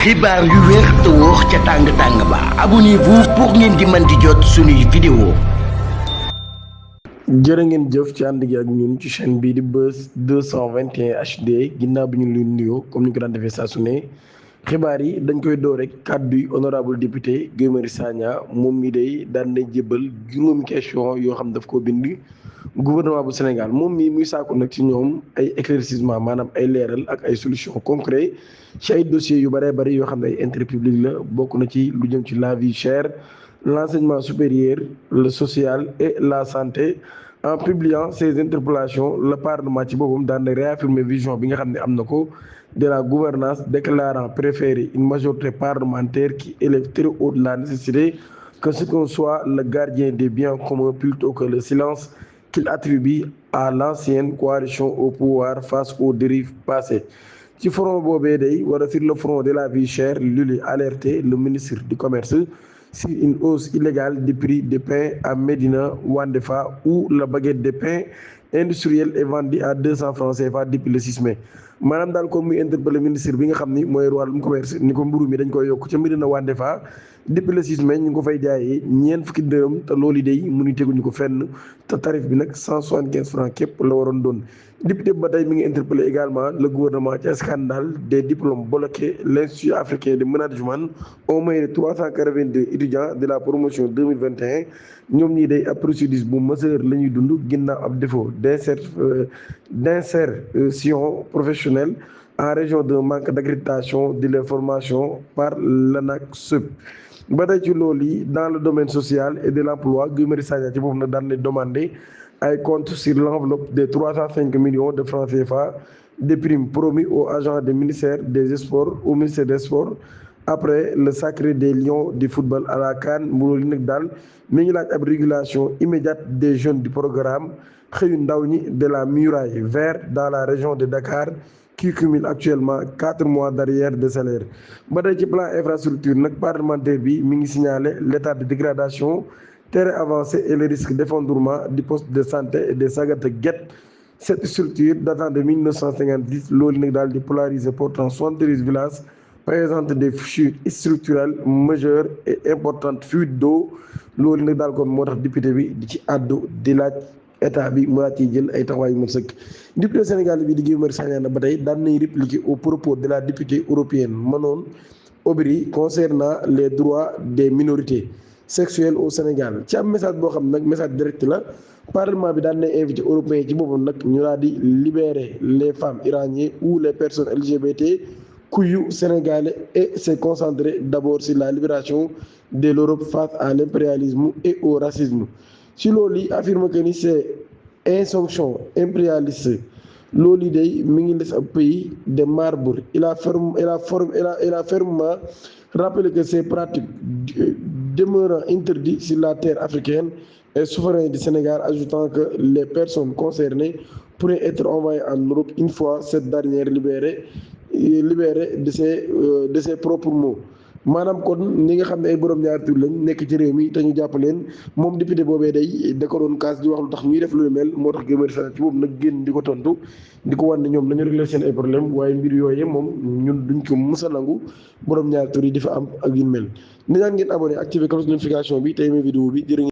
xibaar yu wér te wóor ca tàng-tàng ba abonnez-vous pour ngeen di mën di jot suñuy vidéo. jërë ngeen jëf ci ànd gi ak ñun ci chaîne bii di Buzz 221 HD ginnaaw bi ñu leen nuyoo comme ni ñu ko daan defee saa su ne xibaar yi dañ koy door rek kàddu yi honorable député Guy Marius Sagna moom mi day daan na jébbal juróomi question yoo xam daf koo bind gouvernement bu Sénégal moom mii muy sàkku nag ci ñoom ay éclaircissement maanaam ay leeral ak ay solution concret ci ay dossiers yu bëree bëri yoo xam ne ay intérêt public la bokk na ci lu jëm ci la vie chère, l'enseignement supérieur, le social et la santé. En publiant ces interpellations le parlement ci boppam daan na réaffirmer vision bi nga xam ne am na ko de la gouvernance, déclarant préférer une majorité parlementaire qui élève très haut la nécessité que chacun soit le gardien des biens communs plutôt que le silence qu'il attribue à l'ancienne coalition au pouvoir face aux dérives passées. Ci front boobee day wala sur le front de la vie chère, l'ULI alerté le ministre du commerce sur une hausse illégale du prix des pains à Médina Wandefa où la baguette de pain industriel est vendue à 200 francs CFA depuis le 6 mai. maanaam daal comme muy interpellé ministre bi nga xam ni mooy wàllum commerce ni ko mburu mi dañ koy yokk ca Médina Wandefa depuis le 6 mai ñu ngi ko fay jaayee ñeent fukki dërëm te loolu day mënuñ teguñu ko fenn te tarif bi nag 175 francs képp la waroon doon. député ba tey mi ngi interpellé également le gouvernement ci scandale des diplômes bloqués. L'Institut africain de management au moins de 382 étudiants de la promotion 2021 ñoom ñii day ab préjudice bu majeur la ñuy dund ginnaaw ab défaut d'insertion professionnelle en raison d'un manque d'accréditation de leur formation par l'ANAQ-Sup. ba tey ci loolu yi dans le domaine social et de l'emploi Guy Marius Sagna ci boobu nag daan lay demander ay compte sur l'enveloppe de 305 millions de francs CFA de primes promis aux agents du ministère des Sports au ministère des Sports après le sacre des Lions du football à la CAN. loolu nag daal mi ngi laaj ab régulation immédiate des jeunes du programme xëyu ndaw ñi de la muraille verte dans la région de Dakar qui cumule actuellement 4 mois d'arrière de salaire. ba tey ci plan infrastructure nag parlementaire bi mi ngi signalé l'état de dégradation très avancé et le risque d'effondrement du poste de santé et de Sagata Guet. Cette structure datant de 1950 loolu nag daal di polariser portant 73 villages présente des fuites structurelles majeures et importantes fuites d'eau. loolu nag daal kon moo tax député bi di ci àddu di laaj état bi mu laaj ciy jël ay taxawaay yu mën sëkk. député Sénégal bi di Guy Marius Sagna ba tey daan nañ répliquer au propos de la députée européenne Manon Aubry concernant les droits des minorités sexuelles au Sénégal. ci am message boo xam nag message direct la parlement bi daan nañ invité européen ci boppam nag ñu daal di libérer les femmes iraniennes ou les personnes LGBT kuyu sénégalais et se concentrer d'abord sur la libération de l'Europe face à l'impérialisme et au racisme. ci loolu yi affirme que ni c'est injonction impérialiste loolu yi day mi ngi les ab pays de marbre. Il a fermement rappelé que ces pratiques demeurant interdites sur la terre africaine et souveraine du Sénégal, ajoutant que les personnes concernées pourraient être envoyées en Europe une fois cette dernière libérée de ses propres mots. maanaam kon ñi nga xam ne ay borom ñaari tur lañ nekk ci réew mi te ñu jàpp leen moom député boobee day da ko doon kaas di wax lu tax ñuy def lu mel moo tax Guy Marius Sagna ci boobu nag génn di ko tontu di ko wan ne ñoom dañu régler seen ay problème waaye mbir yooyee moom ñun duñ ko mës a nangu borom ñaari tur yi di fa am ak yu mel. ni ñaan ngeen abonné activé cloche notification bi tey ma vidéo bi jërë